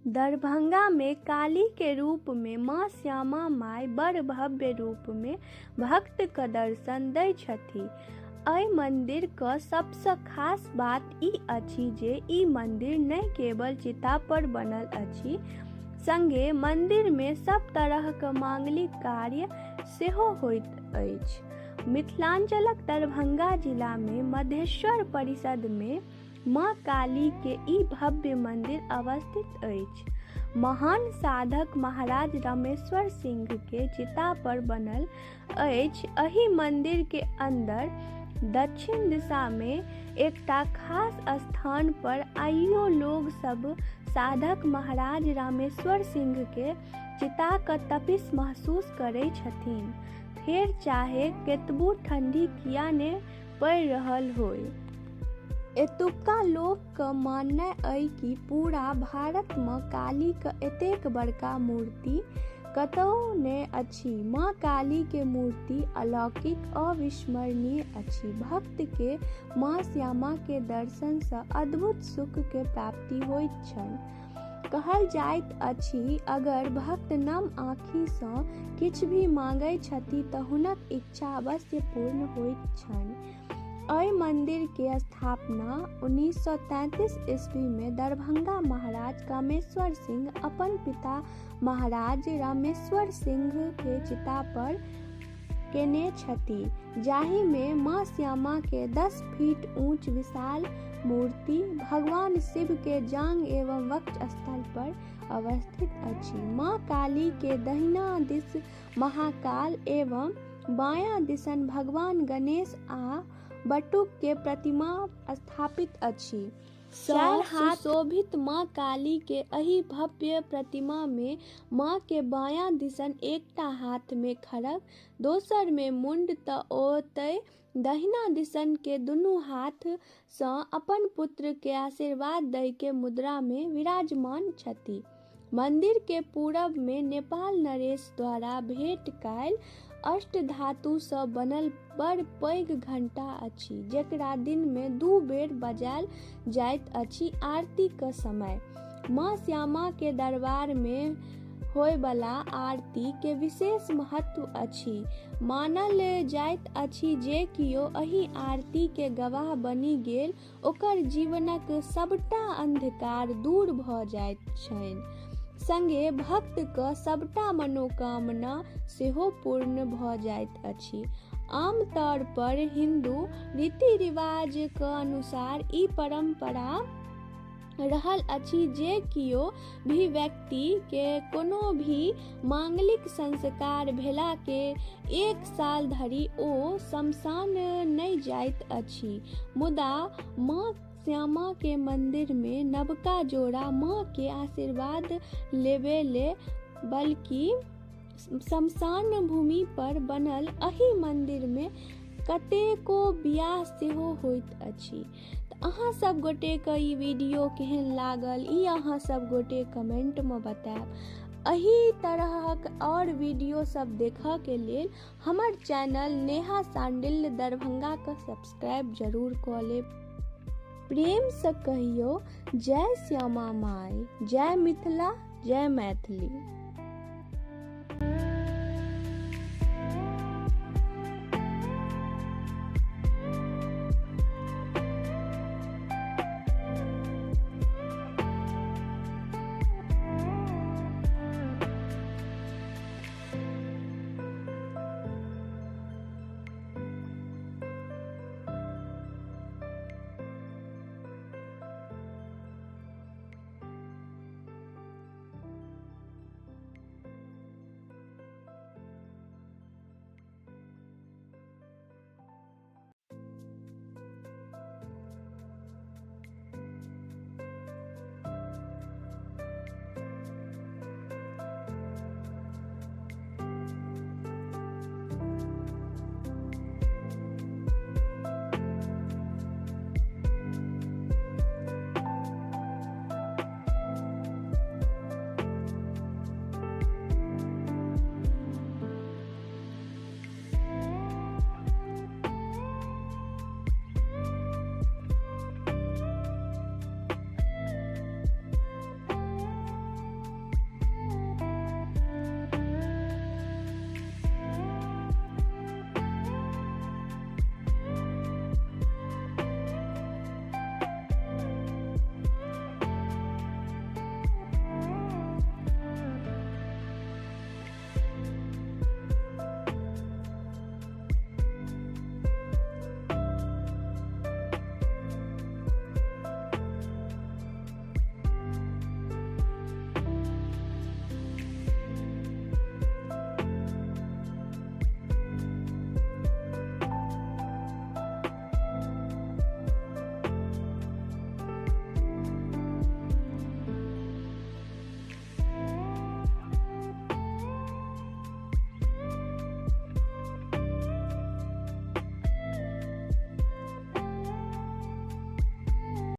दरभंगा में काली के रूप में मां श्यामा माई बड़ भव्य रूप में भक्त के दर्शन दै छथि। एहि मंदिर के सबसँ खास बात ई अछि जे ई मंदिर नहि केवल चिता पर बनल अछि, संगे मंदिर में सब तरह के मांगलिक कार्य सेहो होइत अछि। मिथिलांचलक दरभंगा जिला में मधेश्वर परिषद में मां काली के ई भव्य मंदिर अवस्थित अछि। महान साधक महाराज रामेश्वर सिंह के चिता पर बनल अछि। एहि मंदिर के अंदर दक्षिण दिशा में एकटा खास स्थान पर आइयो लोग सब साधक महाराज रामेश्वर सिंह के चिता के तपिस महसूस करै छथिन, फेर चाहे केतबो ठंडी किया ने पड़ि रहल होय। एतुका लोक के माननाय अइ कि पूरा भारत में काली के एतेक बड़का मूर्ति कतौ ने अछि। मां काली के मूर्ति अलौकिक अविस्मरणीय अछि। भक्त के मां श्यामा के दर्शन से अद्भुत सुख के प्राप्ति होइत छनि। कहल जाइत अछि अगर भक्त नम आँखि सँ किछु भी मांगै छथि तऽ हुनक इच्छा अवश्य पूर्ण होइत छनि। एहि मंदिर के स्थापना 1933 ईस्वी में दरभंगा महाराज कामेश्वर सिंह अपन पिता महाराज रामेश्वर सिंह के चिता पर केने छथि, जाहि में मां श्यामा के 10 फीट ऊंच विशाल मूर्ति भगवान शिव के जांग एवं वक्ष स्थल पर अवस्थित अछि। मां काली के दहिना दिस महाकाल एवं बायां दिसन भगवान गणेश आ बटुक के प्रतिमा स्थापित अछि। चार हाथ सुशोभित मां काली के एहि भव्य प्रतिमा में मां के बायां दिसन एकटा हाथ में खड़ग, दोसर में मुंड त ओतय दहिना दिसन के दुनू हाथ सँ अपन पुत्र के आशीर्वाद दै के मुद्रा में विराजमान छथि। मंदिर के पूरब में नेपाल नरेश द्वारा भेंट कयल अष्ट धातु सँ बनल बड़ पैघ घंटा अछि, जेकरा दिन में 2 बेर बजायल जाइत अछि आरती के समय। मां श्यामा के दरबार में होयवला आरती के विशेष महत्व अछि। मानल जाइत अछि जे कियो एहि आरती के गवाह बनि गेल ओकर जीवनक सबटा अंधकार दूर भ जाइत छनि, संगे भक्त के सबटा मनोकामना सेहो पूर्ण भ जाइत अछि। आमतौर पर हिंदू रीति रिवाज के अनुसार ई परंपरा रहल अछि जे कियो भी व्यक्ति के कोनो भी मांगलिक संस्कार भेला के 1 साल धरि ओ शमशान नहि जाइत अछि, मुदा मां श्यामा के मंदिर में नवका जोड़ा मां के आशीर्वाद लेबे ले बल्कि शमशान भूमि पर बनल एहि मंदिर में कतेको बियाह सेहो होइत अछि। तऽ अहाँ सब गोटे के ई वीडियो केहन लागल ई अहाँ सब गोटे कमेंट में बतायब। एहि तरहक और वीडियो सब देखऽ के लेल हमर चैनल नेहा शांडिल्य दरभंगा के सब्सक्राइब जरूर कऽ लेब। प्रेम से कहियो जय श्यामा माई, जय मिथिला, जय मैथिली।